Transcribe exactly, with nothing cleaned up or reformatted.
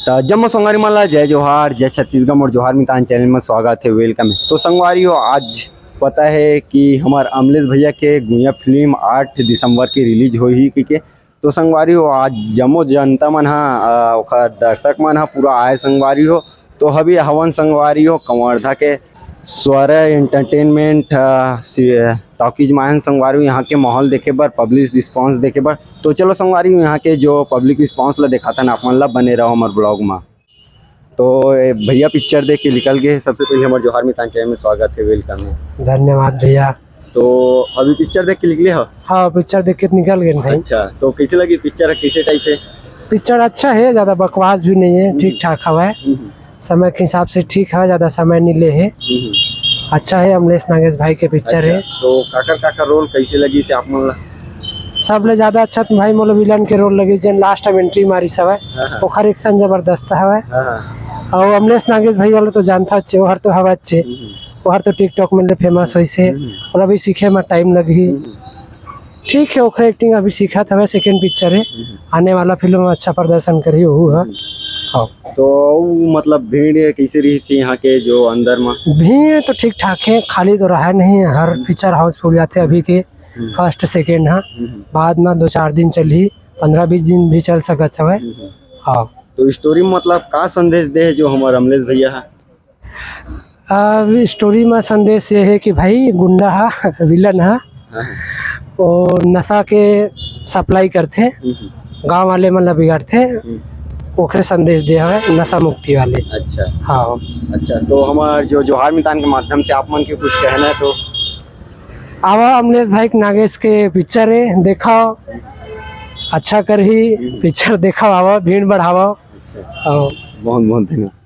त जम्मो संगवारी मन ला जय जोहार, जय छत्तीसगढ़, मोर जोहार मितान चैनल में स्वागत है, वेलकम है। तो संगवारी हो, आज पता है कि हमार अमलेश भैया के गुइया फिल्म आठ दिसंबर के रिलीज होही कहिके। तो संगवारी हो, आज जम्मो जनता मन हा, अ, ओखर दर्शक मन हा पूरा आए संगवारी हो। तो अभी हवन संगवारी हो, कवर्धा के स्वर एंटरटेनमेंट, अ, सी-, टॉकीज में आए हन संगवारी हो, यहाँ के माहौल देखे बर, पब्लिक रिस्पांस देखे बर। तो चलो संगवारी हो, यहाँ के जो पब्लिक रिस्पांस ला देखाथन आप मन ला, बने रहो हमार ब्लॉग में। तो ए, भैया पिक्चर देख के निकल गए। सबसे पहले हमारे जोहार मितान चैनल में स्वागत है, वेलकम है। धन्यवाद भैया। तो अभी पिक्चर देख के निकले हो? हाँ, पिक्चर देख के निकल गए भाई। अच्छा, तो कैसे लगी पिक्चर, कैसे टाइप है? पिक्चर अच्छा है, ज्यादा बकवास भी नहीं है, हम्म। ठीक ठाक हवा है। हम्म। समय के हिसाब से ठीक है, ज्यादा समय नहीं ले है। हम्म। अच्छा है, अमलेश नागेश भाई के पिक्चर अच्छा, है। तो काकर काकर रोल कैसे लगी से आप मन ला? सबले ज्यादा अच्छा तो भाई मोला विलन के रोल लगी, जेन लास्ट में एंट्री मारी सवय, हाँ, हाँ। ओखर एक्शन जबरदस्त हवय। हाँ, हाँ। और अमलेश नागेश भाई वाला तो जानता चे, ओहर तो हवा चे, हम्म। ओहर तो टिकटॉक में ले फेमस होइस हे। हम्म। और अभी सीखे में टाइम लगही। हम्म। ठीक है, ओखर एक्टिंग अभी सीखत हवय, सेकंड पिक्चर है, हम्म। आने वाला फिल्म में अच्छा प्रदर्शन करही ओहू ह। हम्म। हाँ। तो उ मतलब भीड़ कैसे रही थी यहाँ के जो अंदर में? भीड़ तो ठीक ठाक है, खाली तो रहा नहीं, हर हम्म। पिक्चर हाउसफुल जाते अभी के। हम्म। फर्स्ट सेकंड हा। हम्म। बाद में दो चार दिन चलही, पंद्रह बीस दिन भी चल सकत हवय। हम्म। हाँ। तो स्टोरी में मतलब का संदेश दे है जो हमार अमलेश भैया है? अब स्टोरी में संदेश ये है कि भाई गुंडा हा, विलन हा, हाँ। वो नशा के सप्लाई करथे, हम्म। गांव वाले मन ला बिगाड़थे, हम्म। ओखरे संदेश दे हवय नशा मुक्ति वाले। अच्छा। हाँ। अच्छा, तो हमार जो जोहार मितान के माध्यम से आप मन के कुछ कहना है तो? आवा अमलेश भाई के, नागेश के पिक्चर है, देखा, अच्छा करही, हम्म। पिक्चर देखा, आवा, भीड़ बढ़ावा। अच्छा। हाँ। बहुत बहुत धन्यवाद।